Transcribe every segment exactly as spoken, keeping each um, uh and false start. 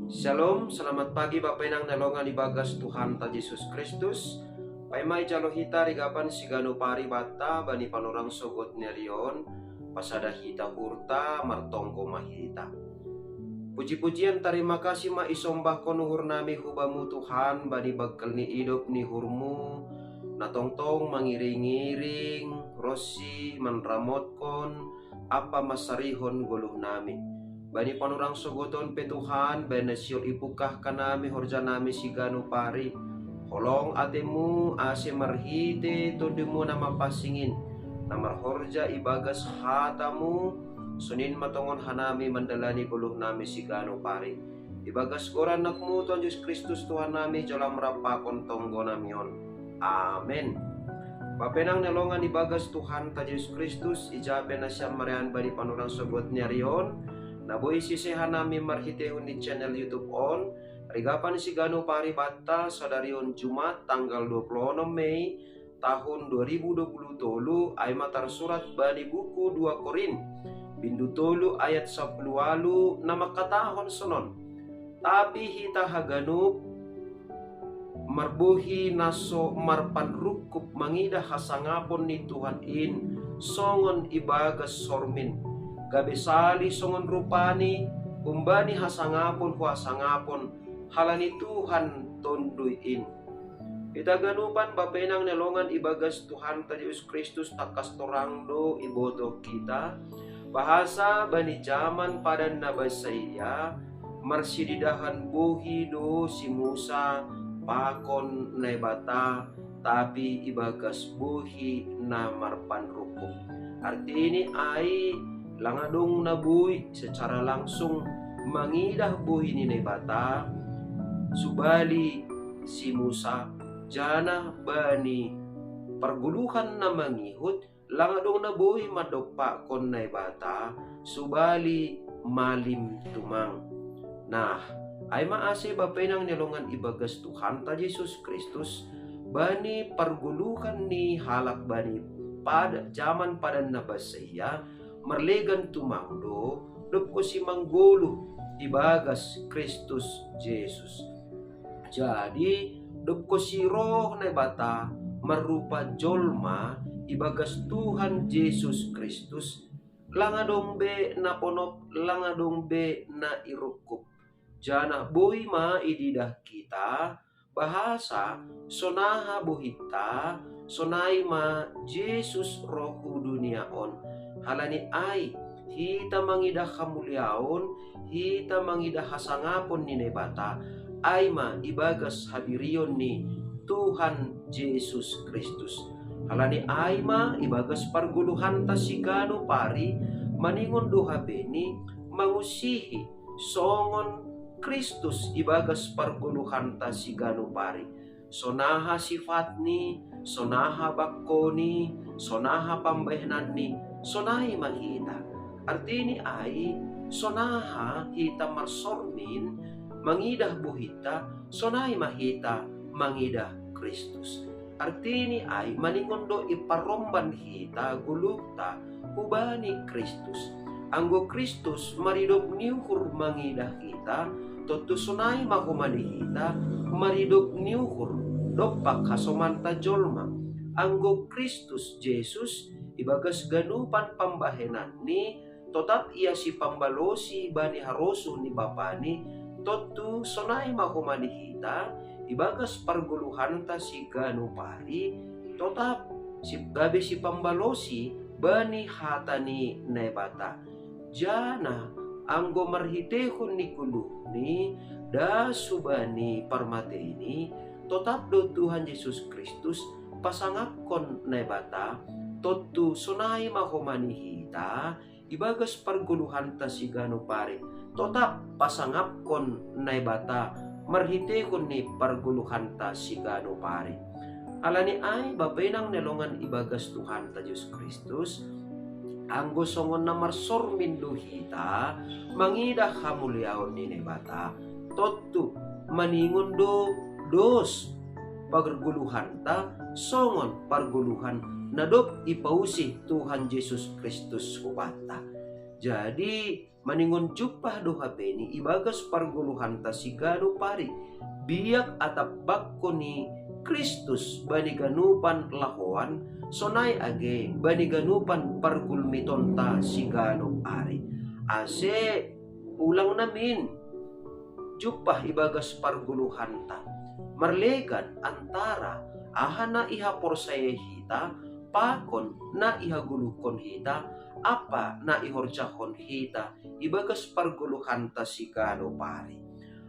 Shalom, selamat pagi Bapenang na longan ibagas Tuhanta Jesus Kristus. Paima ijalo hita rigapan sigano pari batta bani panorang sogot ni ari on, pasada hita uhurta, martonggo ma hita. Puji-pujian tarima kasih ma isombahkon uhurnami hu Bamu Tuhan, bani bangkel ni idop ni uhurMu, na tongtong mangiring-iring ronsi manramotkon ampa mansarihon goluhnami. Bani panorang sogot on pe Tuhan, bahen na sihol ipungkah hanami horjanami sigano pari. Holong ateMu ase marhite TondiMu na mapansing in, na marhorja ibagas hataMu, sonin ma tongon hanami mandalani goluhnami sigano pari. Ibagas goran AnakMu Tuhan Jesus Kristus Tuhannami, jalo Am rap pakon tonggonami on. Amen. Bapenang na longan ibagas Tuhanta Jesus Kristus, ija pe nasiam marean bani panorang sogot ni ari on, na boi sisehannami marhitehon ni channel YouTube on, rigapan sigano pari batta sadari on Jumat tanggal dua puluh onom Mei tahun dua ribu dua puluh tolu, ai ma tarsurat bani buku dua Korint, bindu tolu ayat sampulu ualu, na mangkatahon sonon: Tapi hita haganup marbohi na so marpanrungkub mangidah hasangapon ni Tuhan in songon ibagas sormin, gabe sali songon rupani, humbani hasangapon hu hasangapon, halani Tuhan Tonduy in. Hita haganupan Bapenang na longan ibagas Tuhanta Jesus Kristus, tangkas torang do iboto hita, bahasa bani jaman padan na bansaia, marsididahan bohi do si Musa pakon Naibata, tapi ibagas bohi na marpanrungkub. Artini ai, lang adong na boi secara langsung mangidah bohi ni Naibata, subali si Musa, janah bani pargoluhan na mangihut, lang adong na boi mandompakkon Naibata, subali malim tumang. Nah, ai ma ase Bapenang na longan ibagas Tuhanta Jesus Kristus, bani pargoluhan ni halak bani pada, jaman padan na bansaia, marlegan tumang do, dob konsi manggoluh ibagas Kristus Jesus. Jadi, dob konsi roh Naibata marrupa jolma ibagas Tuhan Jesus Kristus, lang adong be na ponop, lang adong be na irungkub. Janah boi ma ididah hita, bahasa sonaha bohinta, sonai ma Jesus roh hu dunia on. Halani ai, hita mangidah hamuliaon, hita mangidah hasangapon ni Naibata, ai ma ibagas hadirion ni Tuhan Jesus Kristus. Halani ai ma ibagas pargoluhanta sigano pari, maningon do hapeni mangusihi songon Kristus ibagas pargoluhanta sigano pari. Sonaha sifatni, sonaha bangkoni, sonaha pambahenanni, sonai ma hita. Artini ai, sonaha hita marsormin mangidah bohinta, sonai ma hita mangidah Kristus. Artini ai, maningon do iparomban hita goluhta hubani Kristus. Anggo Kristus maridop ni uhur mangidah hita, tontu sonai ma homa ni hita maridop ni uhur dompak hasomanta jolma. Anggo Kristus Jesus ibagas ganupan pambahenanni, totap ia sipambalosi bani harosuh ni Bapani, tontu sonai ma homa ni hita ibagas pargoluhanta sigano pari, totap si-, gabe sipambalosi bani hata ni Naibata. Janah anggo marhitehon ni goluhni das hubani parmateini, totap do Tuhan Jesus Kristus pasangapkon Naibata, tontu sonai ma homa ni hita ibagas pargoluhanta sigano pari, totap pasangapkon Naibata marhitehon ni pargoluhanta sigano pari. Halani ai, Bapenang na longan ibagas Tuhanta Jesus Kristus, anggo songon na marsormin do hita mangidah hamuliaon ni Naibata, tontu maningon do dos pargoluhanta songon pargoluhan na dob ipausih Tuhan Jesus Kristus hubanta. Jadi, maningon jumpah do hape ni ibagas pargoluhanta siganup ari, biak atap bangko ni Kristus bani ganupan lahoan, sonai age bani ganupan pargulmitonta siganup ari. Ase ulang namin jumpah ibagas pargoluhanta marlegan antara aha na ihaporsayai hita pakon na ihagoluhkon hita ampa na ihorjahon hita ibagas pargoluhanta siganup ari.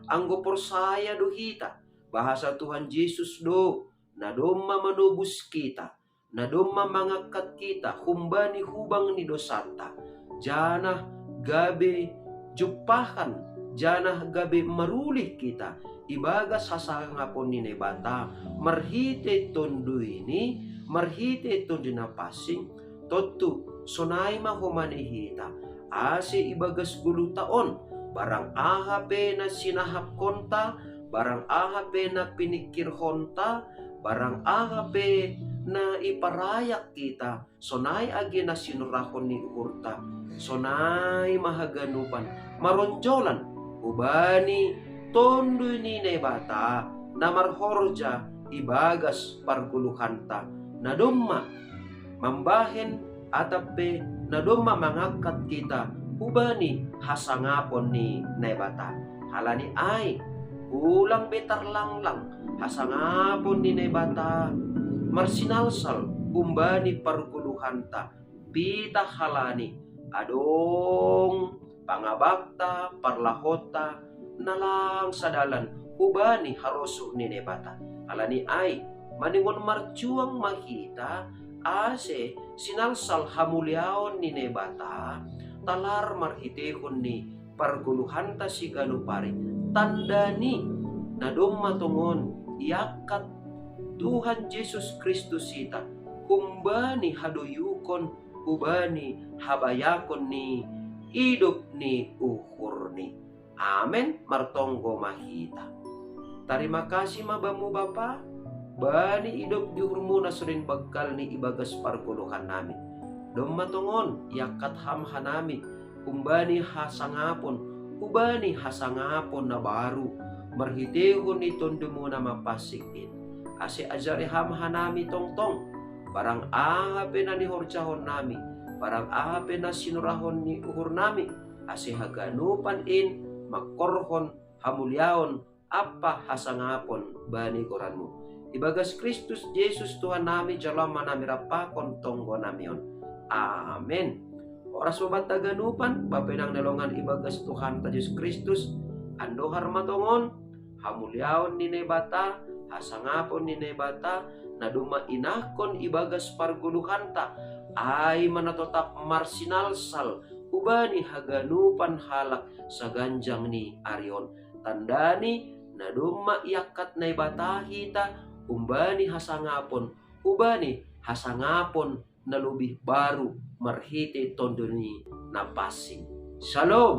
Anggo porsaya do hita bahasa Tuhan Jesus do na domma manobus hita, na domma mangangkat hita humbani hubang ni dosanta, janah gabe jumpahan, janah gabe marulih hita ibagas hasangapon ni Naibata marhitei Tonduyni, marhitei Tonduy na pansing. Tontu sonai ma homa ni hita, ase ibagas goluhta on, barang aha pe na sinahapkonta, barang aha pe na piningkirhonta, barang aha pe na iparayak hita, sonai age na sinurahon ni uhurta, sonai ma haganupan maronjolan hubani Tonduy ni Naibata na marhorja ibagas pargoluhanta, na domma mambahen atap pe na domma mangangkat hita hubani hasangapon ni Naibata. Halani ai, ulang be tarlanglang hasangapon ni Naibata marsinalsal humbani pargoluhanta, pitah halani adong pangabakta, parlahonta na lang sadalan hubani harosuh ni Naibata. Halani ai, maningon marjuang ma hita ase sinalsal hamuliaon ni Naibata talar marhiteihon ni pargoluhanta siganup ari, tanda ni na domma tongon iangkat Tuhan Jesus Kristus hita humbani hadoyukon, hubani habayakon ni idop ni uhurni. Amen. Martonggo ma hita. Tarima kasih ma Bamu Bapa, bani idop ni uhurMu na songon bangkalni ibagas pargoluhan nami. Domma tongon iangkat Ham hanami humbani hasangapon, hubani hasangapon na baru, marhiteihon ni TonduyMu na mapansing in. Ase ajari Ham hanami tongtong, barang aha pe na nihorjahon nami, barang aha pe na sinurahon ni uhur nami, ase haganupan in mangkorhon hamuliaon ampa hasangapon bani goranMu. Ibagas Kristus Jesus Tuhan nami, jalo ma nami rap pakon tonggo nami on. Amen. Horas ma banta haganupan, bapa inang na hinaholongan ibagas Tuhanta Jesus Kristus, andohar ma tongon hamuliaon ni Naibata, hasangapon ni Naibata, na domma inahkon ibagas pargoluhanta, ai ma na totap marsinalsal hubani haganupan halak saganjang ni ari on. Tanda ni na domma iangkat Naibata hita humbani hasangapon, hubani hasangapon na lobih baru marhitei Tonduyni na pansing. Shalom.